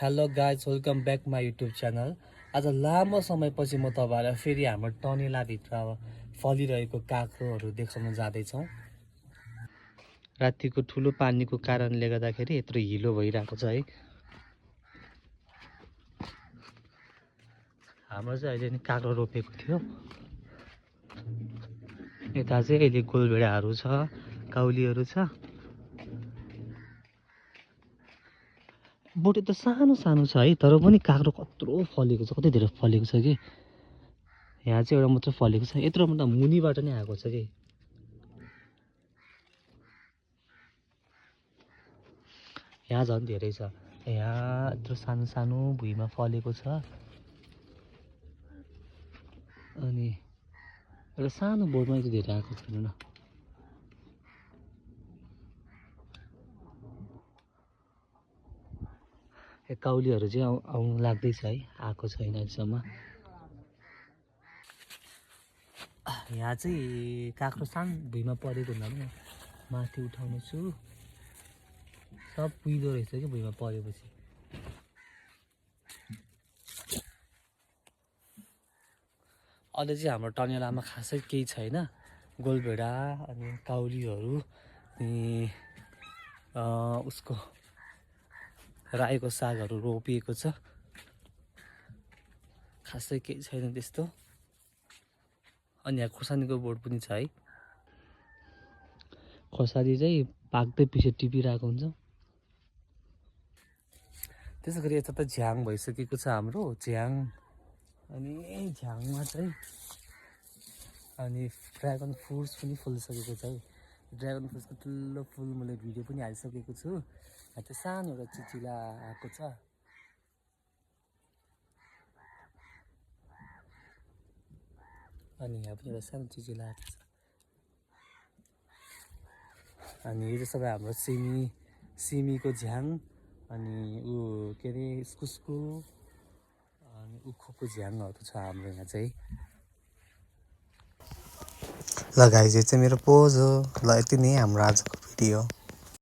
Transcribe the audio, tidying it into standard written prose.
Hello guys welcome back my YouTube channel. आज लामो समयपछि म तपाईँलाई फेरि हाम्रो टनेलाभित्र फलिरहेको काँक्रोहरू देखाउन जाँदैछौँ। रातिको ठुलो पानीको कारणले गर्दाखेरि यत्रो हिलो भइरहेको छ है। हाम्रो चाहिँ अहिले नि काँक्रो रोपेको थियो। यता चाहिँ अहिले गोलभेडाहरू छ, काउलीहरू छ। बोटे त सानो सानो छ है, तर पनि काँक्रो कत्रो फलेको छ, कति धेरै फलेको छ कि। यहाँ चाहिँ एउटा मात्र फलेको छ, यत्रो मतलब मुनिबाट नै आएको छ कि। यहाँ झन् धेरै छ, यहाँ यत्रो सानो सानो भुइँमा फलेको छ। अनि एउटा सानो बोटमा चाहिँ धेरै आएको छैन न। काउलीहरू चाहिँ आउनु लाग्दैछ है, आएको छैन अहिलेसम्म। यहाँ चाहिँ काँक्रो सानो भुइँमा परेको हुनाले म माथि उठाउने छु। सब कुहिदो रहेछ कि भुइँमा परेपछि। अहिले चाहिँ हाम्रो टनेलामा खासै केही छैन। गोलभेडा अनि काउलीहरू अनि उसको रायोको सागहरू रोपिएको छ। खासै केही छैन त्यस्तो। अनि यहाँ खोर्सानीको बोट पनि छ है। खोर्सानी चाहिँ पाक्दै पछि टिपिरहेको हुन्छ। त्यसै गरी यता त झ्याङ भइसकेको छ हाम्रो झ्याङ। अनि झ्याङमा चाहिँ अनि ड्रागन फ्रुट्स पनि फुलिसकेको छ है। ड्रागन फ्रुट्सको ठुलो फुल मैले भिडियो पनि हालिसकेको छु। यहाँ चाहिँ सानो एउटा चिचिला आएको छ। अनि यहाँ पनि एउटा सानो चिचिला आएको छ। अनि यो चाहिँ सबै हाम्रो सिमीको झ्याङ। अनि के अरे इस्कुसको अनि उखुको झ्याङहरू छ हाम्रो यहाँ चाहिँ। ल गाइस, यो चाहिँ मेरो पोज हो। ल यति नै हाम्रो आजको भिडियो।